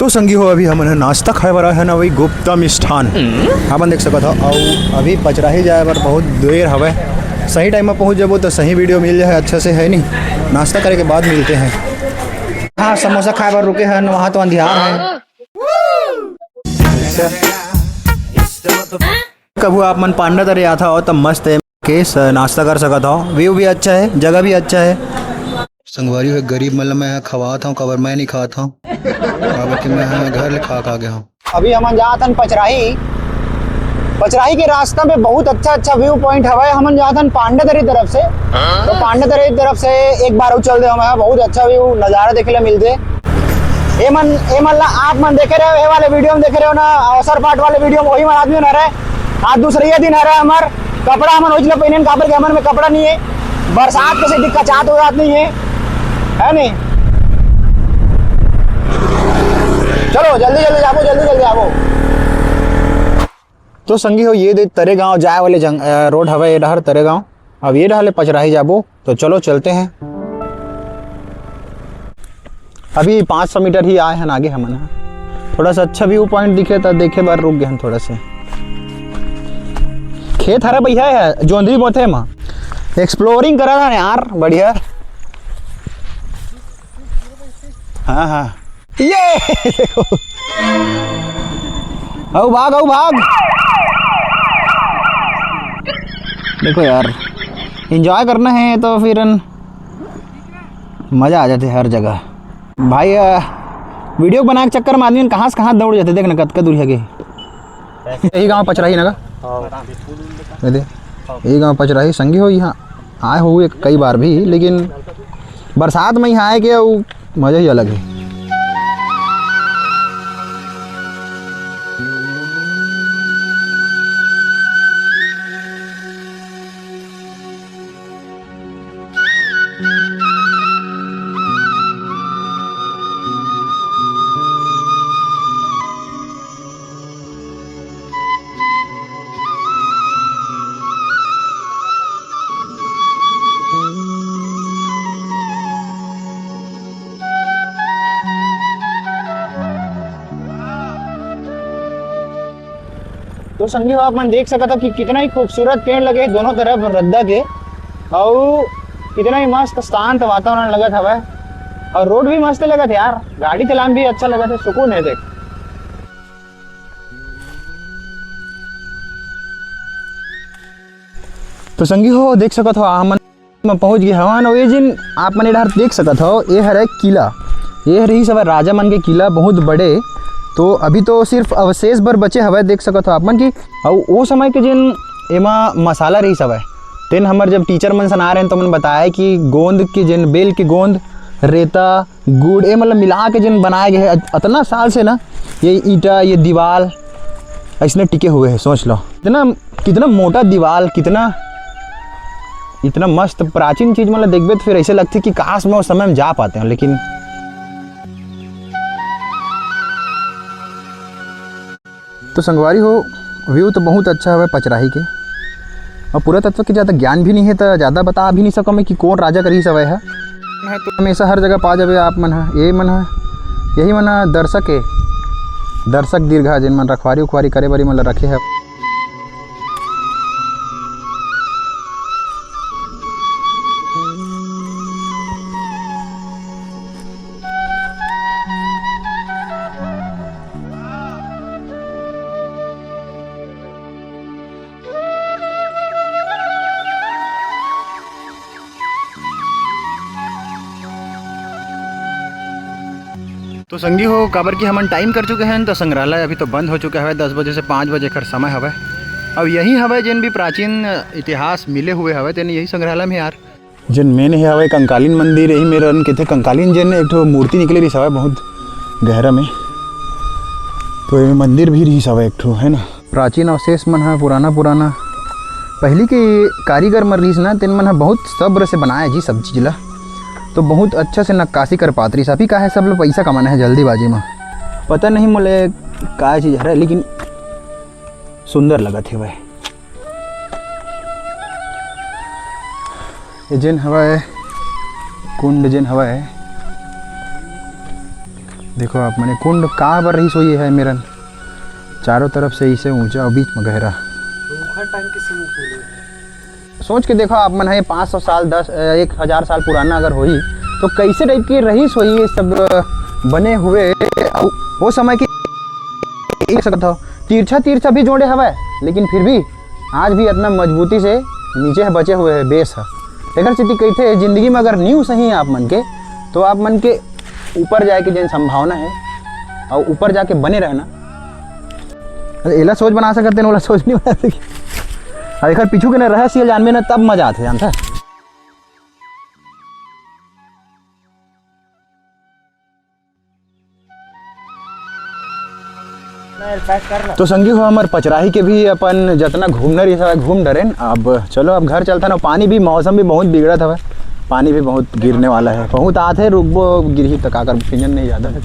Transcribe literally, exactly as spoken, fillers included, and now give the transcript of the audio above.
तो संगी हो, अभी हमन ह नाश्ता खाए बर आए हन, वही गुप्ता मिष्ठान। अपन देख सकत हो, अउ अभी पचराही जाए बर बहुत देर हवय। सही टाइम में पहुंच जाबो तो सही वीडियो मिल जाए, अच्छा से है नहीं। नाश्ता करे के बाद मिलते हैं। हाँ, समोसा खाए बर रुके हन, वहाँ तो अंधियार है। कभू आप मन पांडा तरे आथा हो, तब मस्त है। के स-, नाश्ता कर सकत हो। व्यू भी अच्छा है, जगह भी अच्छा है। संगवारी हो, गरीब मन ल मैं ह खवात हूँ, काबर मैं नहीं खात हूँ, काबर कि मैं ह घर ले खा खा गया हूँ। अभी हमन जात हन पचराही। पचराही के रास्ता में बहुत अच्छा अच्छा व्यू पॉइंट हवय। हमन जात हन पांडातरी तरफ से, तो पांडातरी तरफ से एक बार अउ चल दे, हमें बहुत अच्छा व्यू नज़ारा देखे ला मिलते। ए मन, ए मन ला आप मन देखे रहे हो, ए वाले वीडियो में देखे रहे हो ना, अवसर पाठ वाले वीडियो में, वही मन आदमी ना रहे। आज दूसरे दिन हरे हमर, कपड़ा हमन उजला पहिने, काबर के हमन में कपड़ा नहीं है, बरसात के से दिक्कत चाहत हो जात नहीं है, है नहीं? चलो जल्दी जल्दी जाबो, जल्दी जल्दी जाबो। तो संगी हो, ये दे तरेगांव जाए वाले जंग-, अ, रोड हवे, ये डहर तरेगांव। अब ये डहर ले पचराही जाबो, तो चलो चलते हैं। अभी पाँच सौ मीटर ही आए हन आगे हमन ह। थोड़ा सा अच्छा व्यू पॉइंट दिखे त देखे बर रुक गए हन थोड़ा से। खेत हरा बढ़िया है, जोंधरी बोथे मा। एक्सप्लोरिंग करा था यार, बढ़िया। हाँ, हाँ। ये देखो। आओ भाग, आओ भाग। देखो यार, एंजॉय करना है तो फिर मज़ा आ जाते हर जगह। भाई, अ, वीडियो बनाए के चक्कर में आदमी कहाँ से कहाँ दौड़ जाते। देख ना, कतका दूर है के। यही गांव पचराही ना का? हाँ। ये दे, यही गांव पचराही। संगी हो, यहाँ आए हो एक कई बार भी, लेकिन बरसात में यहाँ आए के वो मज़ा ही अलग है। तो संगी हो, आप मन देख सकत हो कि कितना ही खूबसूरत पेड़ लगे हे दोनों तरफ रद्दा के, अउ कितना ही मस्त शांत वातावरण लगत हवय, अउ रोड भी मस्त लगत हे यार, गाड़ी चलान भी अच्छा लगत हे, सुकून हे देख। तो संगी हो, देख सकत हो, हमन म पहुंच गे हवन। अउ ये जिन आप मन ए डहर देख सकत हो, ये हरे किला, ये हरे ही सब राजा मन के किला बहुत बड़े। तो अभी तो सिर्फ अवशेष भर बचे हवय, देख सकत हो आप मन की। अउ वो समय के जिन एमा मसाला रही सब है, तेन हमर जब टीचर मन सना रहे हैं तो मन बताया कि गोंद के जिन बेल के गोंद, रेता, गुड़, ये मतलब मिला के जिन बनाए गए हैं अत-, अतना साल से ना, ये ईंटा, ये दीवाल ऐसने टिके हुए हैं। सोच लो, इतना, कितना मोटा दीवाल, कितना, इतना मस्त प्राचीन चीज मतलब देखबे तो फिर ऐसे लगते कि काश मैं उस समय में जा पाते हैं, लेकिन तो संगवारी हो, व्यू तो बहुत अच्छा हवय पचराही के, अउ पुरातत्व के ज़्यादा ज्ञान भी नहीं है, तो ज़्यादा बता भी नहीं सकम मैं कि कौन राजा के रहिस हवय ह। तो हमेशा हर जगह पा जाबे आप मन ह, ये मन ह, यही मन ह दर्शक ए, दर्शक दीर्घा, जिन मन रखवारी उखवारी करे बर ये मन ल रखे हे। तो संगी हो, काबर कि हमन टाइम कर चुके हैं, तो संग्रहालय अभी तो बंद हो चुका है, दस बजे से पाँच बजे कर समय हवय। अब यही हवय, जिन भी प्राचीन इतिहास मिले हुए हवय, तेन यही संग्रहालय में यार। जेन मेन हे हवय कंकालीन मंदिर, यही मेरन कथे कंकालीन जेन एक ठो मूर्ति निकले रहिस हवय बहुत गहरा में, तो ये मंदिर भी रहिस हवय एक ठो, है ना। प्राचीन अवशेष मन ह पुराना पुराना, पहिली के कारीगर मन रहिस ना, तेन मन ह बहुत सब्र से बनाए जी सब चीज ला, तो बहुत अच्छा से नक्काशी कर पात रहिस। अभी का है, सब लोग पैसा कमाना है जल्दीबाजी में, पता नहीं मोले का चीज हरे, लेकिन सुंदर लगत हे भाई। ये जेन हवय कुंड जेन हवय, देखो आप मने कुंड का बर रहिस होही ये हे मेरन, चारों तरफ से इसे ऊंचा और बीच में गहरा। सोच के देखो आप मन, हे पाँच सौ साल, दस एक हजार साल पुराना अगर होही तो कैसे टाइप के रहिस होही ये सब बने हुए। वो समय की देख सकत हो, तिरछा तिरछा भी जोड़े हवय, लेकिन फिर भी आज भी इतना मजबूती से नीचे हे बचे हुए हे, बेस हे। एकर सेती कहिथे, जिंदगी में अगर नींव सही हे आप मन के, तो आप मन के ऊपर जाए के जेन संभावना हे और ऊपर जाके बने रहना। अरे, एला सोच बना सकत हे, ओला सोच नहीं बना सके। अरे, एकर पीछू के न रहस्य जानबे न, तब मजा आथे, जानता। तो संगी हो, हमर पचराही के भी अपन जतना घूमना रहिस हवय, घूम डरेन। अब चलो, अब घर चलथन। पानी भी, मौसम भी बहुत बिगड़त हवय, पानी भी बहुत गिरने वाला हे, बहुत आथे, रुकबो, गिरही त का करबो, सीजन नहीं जादा हे।